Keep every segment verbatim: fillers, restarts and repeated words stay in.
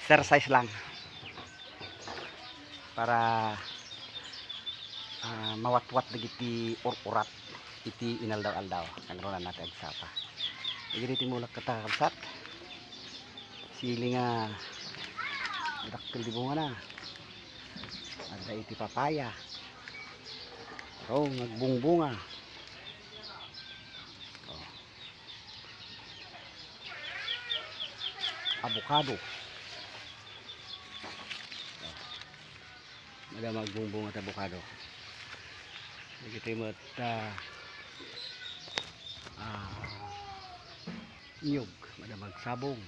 Exercise lang para, ah, mawatwat dagiti ur-urat iti inaldaw-aldaw. Kangrunaan natin agsapa. Dagiti mulak, kakabsat, sili nga dakkel ti bungana. Adda iti papaya. Oh, nagbungbunga. Oh. Avocado. Adda magbungbunga ti avocado. Dagitoy met, ah, ah, niyog, adda magsabong.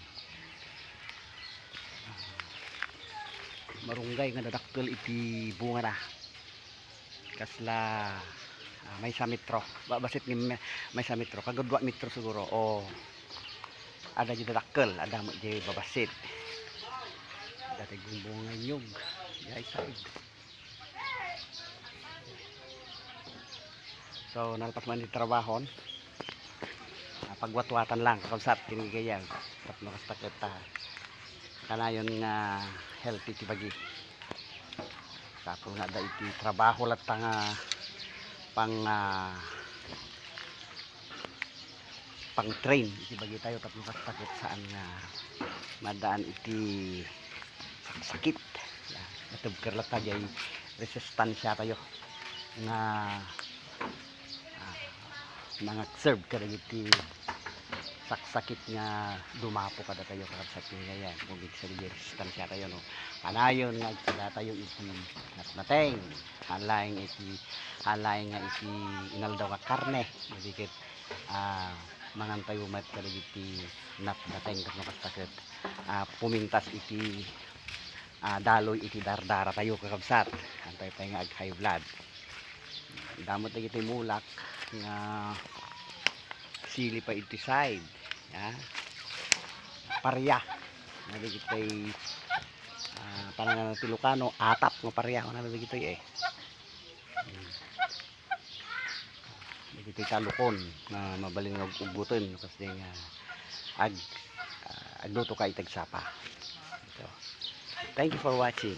Ah, marunggay nga dadakkel iti bungana. Kasla, ah, maysa metro. Ba-, bassit nga may-, maysa metro. Kagud dua metro siguro. O, adda diay dadakkel, adda met diay babassit. Adda ti bungbunga nga niyog. Diay side. So, nalpas man ti trabahon. Ah, pagwatwatan lang, kakabsat, ken gagayyem. Tapno kasta ket, ah, kanayon nga healthy ti bagi. Tapno nga adda iti trabaho latta nga pang, ah, pang-train iti bagitayo tapno kasta ket saan nga maddaan iti saksakit. Matebker latta diay resistansiatayo nga, ah, nangagserb kadagiti saksakit nga dumapo kadatayo, kakabsat, ken gagayyem. Kung di sa diay resistansiatayo, no, kanayon nga agsadatayo iti natnateng, halaeng iti, halaeng nga iti inaldaw nga karne, no, di ket, ah, mangantayo met kadagiti natnateng tapno kasta ket, ah, pumintas iti, ah, daloy iti dardaratayo, kakabsat. Antayo pay nga ag-high blood. Adda met dagiti mulak nga sili pay iti side. Ah. Paria. Dagitoy, ah, panagana ti Ilocano, atap nga paria. Ano dagitoy eh? Hmm. Dagitoy talukon nga mabalin nga ug-ugoten, kas di nga ag-, ah, agluto ka iti agsapa. So, thank you for watching.